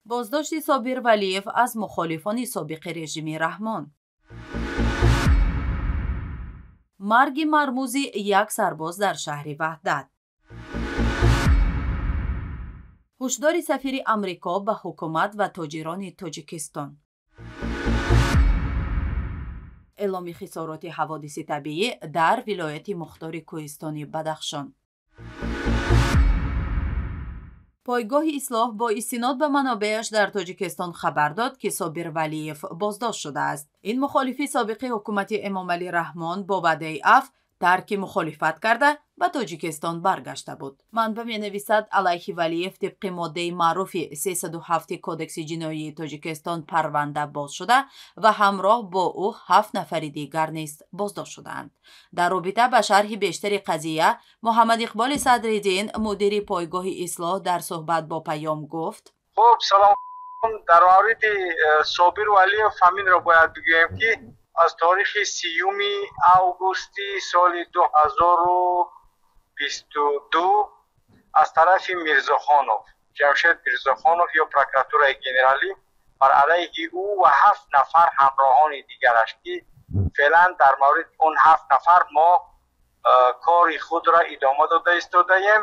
Боздошти Собир Валиев аз мухолифони собиқи режими Раҳмон. Марги мармузи як сарбоз дар шаҳри Ваҳдат. Ҳушдори сафири Амрико ба ҳукумат ва тоҷирони Тоҷикистон. Эъломи хисороти ҳаводиси табиӣ дар вилояти мухтори кӯҳистони Бадахшон. Пойгоҳи Ислоҳ бо истинод ба манобеаш дар Тоҷикистон хабар дод, ки Собир Валиев боздошт шудааст. Ин мухолифи собиқи ҳукумати Эмомалӣ Раҳмон бо ваъдаи афв тарки мухолифат карда ба Тоҷикистон баргашта буд. Манбаъ менависад, алайҳи Валиев тибқи моддаи маъруфи 307 Кодекси ҷиноии Тоҷикистон парванда боз шуда ва ҳамроҳ бо ӯ 7 нафари дигар низ боздошт шудаанд. Дар робита ба шарҳи бештари қазия Муҳаммад Иқболи Садриддин, мудири пойгоҳи Ислоҳ, дар суҳбат бо Паём гуфт: Хуб, салом. Дар мавриди Собир Валиев ҳаминро бояд бигӯем, ки аз таърихи 30 августи соли 2022 аз тарафи Мирзохонов, Ҷамшед Мирзохонов ё прокуратураи генералӣ бар алайҳи ӯ ва 7 нафар ҳамроҳони дигараш, ки феълан дар мавриди он 7 нафар мо кори худро идома дода истодаем,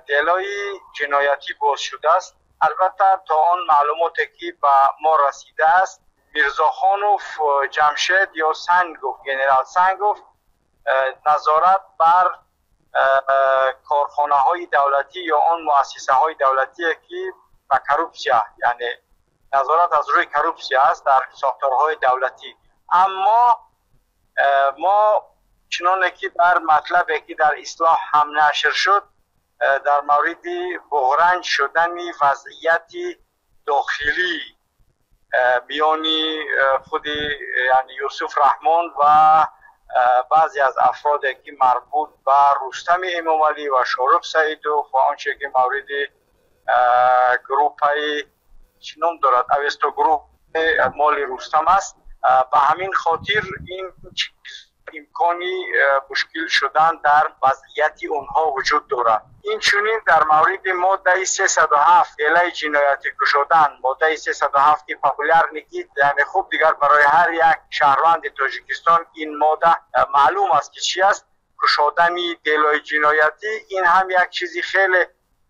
делои ҷиноятӣ боз шудааст. Албатта то он маълумоте ки ба мо расидааст, Мирзохонов Ҷамшед ё Сангов, генерал Сангов, назорат бар корхонаҳои давлатӣ ё он муассисаҳои давлатие ки ба коррупсия, яъне назорат аз рӯи коррупсия аст дар сохторҳои давлатӣ. Аммо мо чуноне ки дар матлабе ки дар Ислоҳ ҳам нашр шуд, дар мавриди буғранҷ шудани вазъияти дохилӣ миёни худи яъне Юсуф Раҳмон ва баъзе аз афроде ки марбут ба Рустами Эмомалӣ ва Шорух Саидов ва он че ки мавриди группаи чӣ ном дорад, Авесто Груп моли Рустам аст. Ба ҳамин хотир ин имкони мушкил шудан дар вазъияти онҳо вуҷуд дорад. Инчунин дар мавриди моддаи 307 делаи ҷиноятӣ кушодан, моддаи 307 популярный, ки яъне хуб дигар барои ҳар як шаҳрванди Тоҷикистон ин модда маълум аст ки чи аст, кушодани делои ҷиноятӣ, ин ҳам як чизи хеле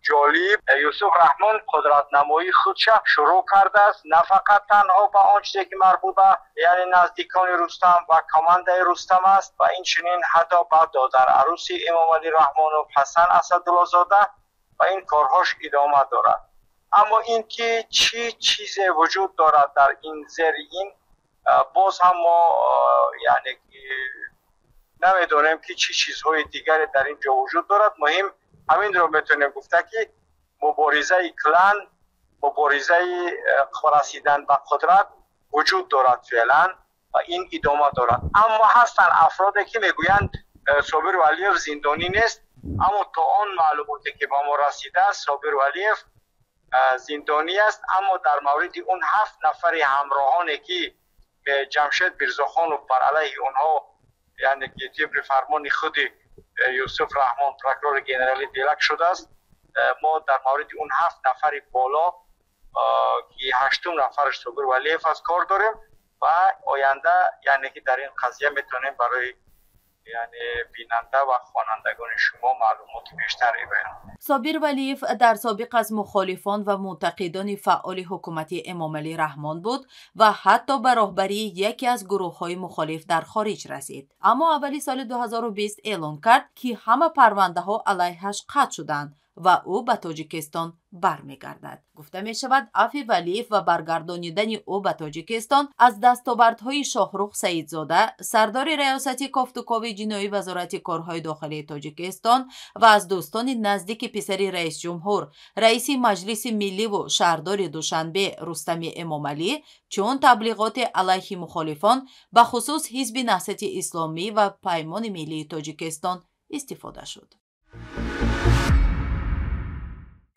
ҷолиб. Юсуф Раҳмон қудратнамоии худша шурӯъ кардааст, на фақат танҳо ба он чизе ки марбут ба яъне наздикони Рустам ва командаи Рустам аст, ва инчунин ҳатто ба додарарӯси Эмомалӣ Раҳмонов Ҳасан Асадуллозода, ва ин корҳош идома дорад. Аммо ин ки чӣ чизе вуҷуд дорад дар ин зери ин, боз ҳам мо яъне намедонем ки чӣ чизҳои дигаре дар ин ҷо вуҷуд дорад. Муҳим ҳаминро метавонем гуфта, ки муборизаи клан, муборизаи расидан ба қудрат вуҷуд дорад феълан ва ин идома дорад. Аммо ҳастанд афроде ки мегӯянд Собир Валиев зиндонӣ нест, аммо то он маълумоте ки ба мо расидааст, Собир Валиев зиндонӣ аст. Аммо дар мавриди он 7 нафари ҳамроҳоне ки Ҷамшед Мирзохонов бар алайҳи онҳо яъне ки тибқи фармони худи Юсуф Раҳмон прокурори генералӣ делак шудааст, мо дар мавриди он 7 нафари боло ки 8-ум нафараш Собир Валиев аст кор дорем ва оянда яъне ки дар ин қазия метавонем барои яъне бинанда ва хонандагони шумо маълумоти бештаре баён. Собир Валиев дар собиқ аз мухолифон ва мунтақидони фаъоли ҳукумати Эмомалӣ Раҳмон буд ва ҳатто ба роҳбарии яке аз гурӯҳҳои мухолиф дар хориҷ расид. Аммо аввали соли 2020 эълон кард, ки ҳама парвандаҳо алайҳаш қатъ шуданд ва ӯ ба Тоҷикистон бармегардад. Гуфта мешавад, афви Валиев ва баргардонидани ӯ ба Тоҷикистон аз дастовардҳои Шоҳрух Саидзода, сардори раёсати кофтукови ҷиноӣ Вазорати корҳои дохилии Тоҷикистон ва аз дӯстони наздики писари раисҷумҳур, раиси Маҷлиси милливу шаҳрдори Душанбе Рустами Эмомалӣ, чун таблиғоти алайҳи мухолифон, ба хусус Ҳизби Наҳзати Исломӣ ва Паймони миллии Тоҷикистон истифода шуд.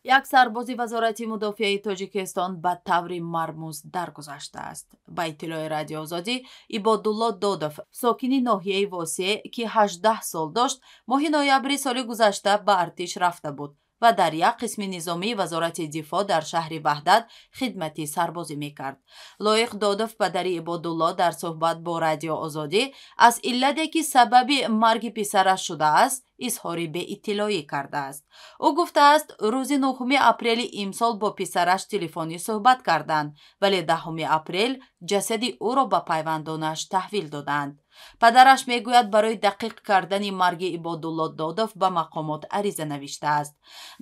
Як сарбози Вазорати мудофиаи Тоҷикистон ба таври мармуз даргузаштааст. Ба иттилои Радиоозодӣ, Ибодулло Додов, сокини ноҳияи Восеъ, ки 18 сол дошт, моҳи ноябри соли гузашта ба артиш рафта буд. ва дар як қисми низомии Вазорати дифоъ дар шаҳри Ваҳдат хидмати сарбозӣ мекард. Лоиқ Додов, падари Ибодулло, дар суҳбат бо Радио Озодӣ аз иллате, ки сабаби марги писараш шудааст, изҳори беиттилоӣ кардааст. Ӯ гуфтааст, рӯзи 9 апрели имсол бо писараш телефонӣ суҳбат карданд, вале 10 апрел ҷасади ӯро ба пайвандонаш таҳвил доданд. Падараш мегӯяд, барои дақиқ кардани марги Ибодулло Додов ба мақомот ариза навиштааст.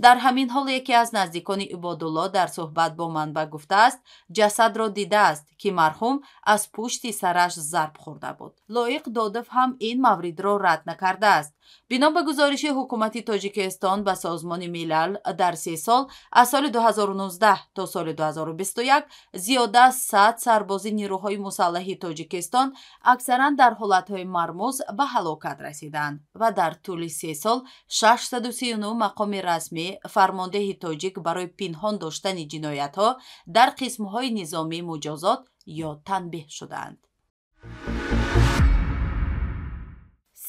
Дар ҳамин ҳол яке аз наздикони Ибодулло дар суҳбат бо манбаъ гуфтааст, ҷасадро дидааст, ки марҳум аз пушти сараш зарб хӯрда буд. Лоиқ Додов ҳам ин мавридро рад накардааст. Бино ба гузориши ҳукумати Тоҷикистон ба Созмони Милал, дар 3 сол аз соли 2019 то соли 2021 зиёда аз 100 сарбози нирӯҳои мусаллаҳи Тоҷикистон аксаран дар ҳолатҳои мармуз ба ҳалокат расиданд ва дар тӯли 3 сол 639 мақоми расмӣ фармондеҳи тоҷик барои пинҳон доштани ҷиноятҳо дар қисмҳои низомӣ муҷозот ё танбеҳ шуданд.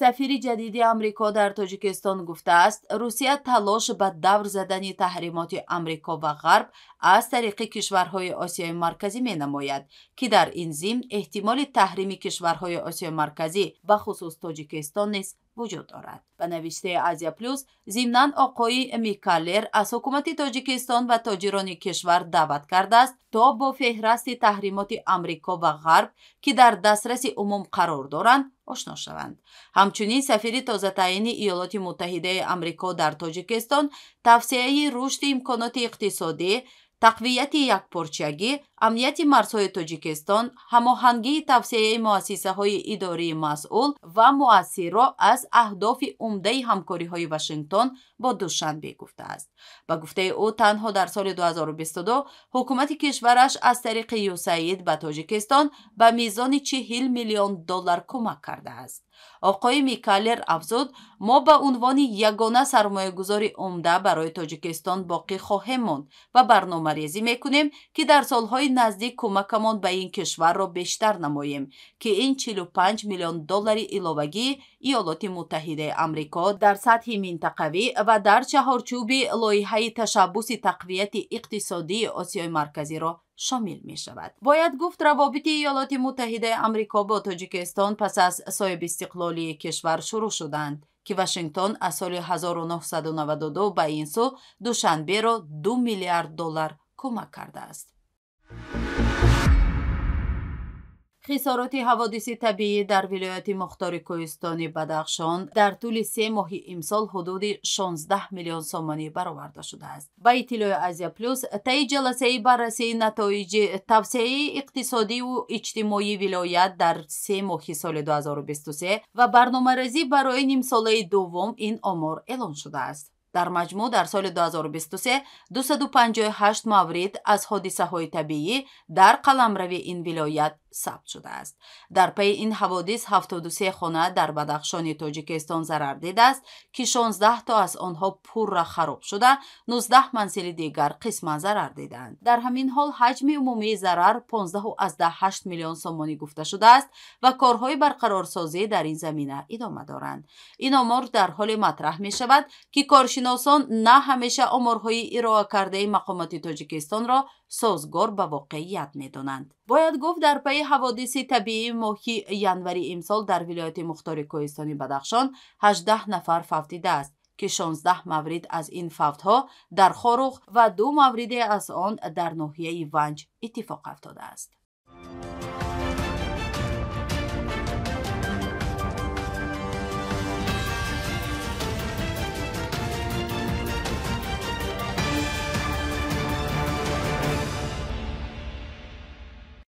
Сафири ҷадиди Амрико дар Тоҷикистон гуфтааст, Русия талош ба давр задани таҳримоти Амрико ва Ғарб аз тариқи кишварҳои Осиёи Марказӣ менамояд, ки дар ин зимн эҳтимоли таҳрими кишварҳои Осиёи Марказӣ, бахусус Тоҷикистон низ вуҷуд дорад. Ба навиштаи Азия Плюс, зимнан оқои Микалер аз ҳукумати Тоҷикистон ва тоҷирони кишвар даъват кардааст, то бо феҳрасти таҳримоти Амрико ва Ғарб, ки дар дастраси умум қарор доранд, ошно шаванд. Ҳамчунин сафири тозатаъини Иёлоти Муттаҳидаи Амрико дар Тоҷикистон тавсияи рушди имконоти иқтисодӣ, тақвияти якпорчагӣ, амнияти марзҳои Тоҷикистон, ҳамоҳангии тавсияи муассисаҳои идории масъул ва муассирро аз аҳдофи умдаи ҳамкориҳои Вашингтон бо Душанбе гуфтааст. Ба гуфтаи ӯ, танҳо дар соли 2022 ҳукумати кишвараш аз тариқи ЮСАИД ба Тоҷикистон ба мизони 40 миллион доллар кӯмак кардааст. Оқои Микалер афзуд, мо ба унвони ягона сармоягузори умда барои Тоҷикистон боқӣ хоҳем монд ва барномарезӣ мекунем, ки дар солҳои наздик кӯмакамон ба ин кишварро бештар намоем, ки ин 45 миллион доллари иловагии Иёлоти Муттаҳидаи Амрико дар сатҳи минтақавӣ ва дар чаҳорчӯби лоиҳаи ташаббуси тақвияти иқтисодии Осиёи Марказиро шомил мешавад. Бояд гуфт, равобити Иёлоти Муттаҳидаи Амрико бо Тоҷикистон пас аз соҳибистиқлолии кишвар шурӯъ шуданд, ки Вашингтон аз соли 1992 ба ин сӯ Душанберо 2 миллиард доллар кӯмак кардааст. Хисороти ҳаводиси табиӣ дар вилояти Мухтори Кӯҳистони Бадахшон дар тӯли 3 моҳи имсол ҳудуди 16 миллион сомонӣ бароварда шудааст. Ба иттилои Азия Плюс, таи ҷаласаи баррасии натоиҷи тавсеаи иқтисодиву иҷтимоии вилоят дар 3 моҳи соли 2023 ва барномарезӣ барои нимсолаи дуввум ин омор эълон шудааст. Дар маҷмӯъ дар соли 2023 258 маврид аз ҳодисаҳои табиӣ дар қаламрави ин вилоят сабт шудааст. Дар пайи ин ҳаводис 73 хона дар Бадахшони Тоҷикистон зарар дидааст, ки 16 то аз онҳо пурра хароб шуда, 19 манзили дигар қисман зарар дидаанд. Дар ҳамин ҳол ҳаҷми умумии зарар 15,8 миллион сомонӣ гуфта шудааст ва корҳои барқарорсозӣ дар ин замина идома доранд. Ин омор дар ҳоле матраҳ мешавад, ки коршиносон на ҳамеша оморҳои ироа кардаи мақомоти Тоҷикистонро созгор ба воқеият медонанд. Бояд гуфт, дар пайи ҳаводиси табиии моҳи январи имсол дар вилояти Мухтори Кӯҳистони Бадахшон 18 нафар фавтидааст, ки 16 маврид аз ин фавтҳо дар Хоруғ ва 2 мавриде аз он дар ноҳияи Ванҷ иттифоқ афтодааст.